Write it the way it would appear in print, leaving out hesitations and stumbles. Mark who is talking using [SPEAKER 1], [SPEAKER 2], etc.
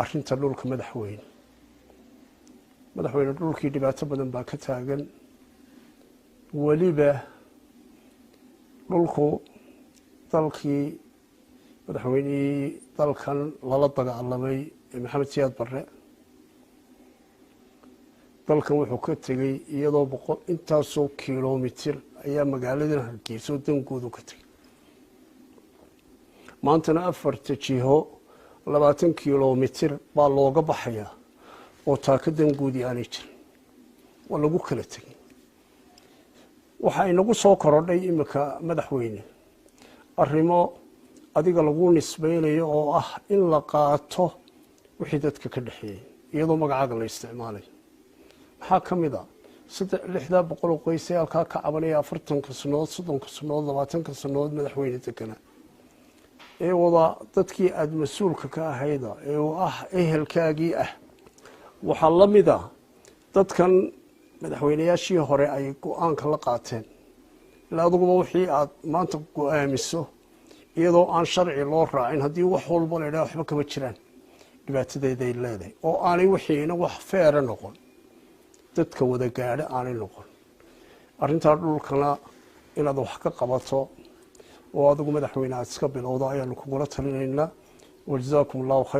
[SPEAKER 1] Arrinta dhulka, madaxweyne, madaxweyne, dhulkii dhibaato badan baa ka taagan. Weliba dhulku dalkii madaxweynihii dalkan lala dagaalamay ee Maxamed Siyaad Barre dalkan wuxuu ka tegey iyadoo 100 intaasoo kilomitir ayaa magaaladan Hargeysa oo dangoodu ka tegey. Maantana afarta jiho 20 kilomitir baa looga baxayaa oo taaka dangoodii aanay jirin, waa lagu kala tegey. Waxaa inagu soo korodhay iminka, madaxweyne, arrimo adiga lagu nisbaynayo oo ah in la qaato wixii dadka ka dhexeeyey iyadoo magacaaga la isticmaalayo. Maxaa ka mid a? Saddex 600 oo qoys ee halkaa ka cabanaya 40-ka sannadood, 30-ka sannadood, 20-ka sannadood, madaxweyne, degana ee wada dadkii aada mas-uulka ka ahayda ee uu ah ehelkaagii ah. Waxaa la mid a dadkan madaxweynayaashii hore ay go-aanka la qaateen. Ilaa aduguba wixii aad maanta go-aamiso iyadoo aan sharci loo raacin, haddii wax walba la idhaha waxba kama jiraan, dhibaatadeeday leedahay oo aanay wixiina wax feera noqon, dadka wada gaadho aanay noqon. Arrintaa dhulkana inaad wax ka qabato oo adigu, madaxweyne, aad iska bilowdo ayaanu kugula talinaynaa. Wajazaakum Allahu khayr.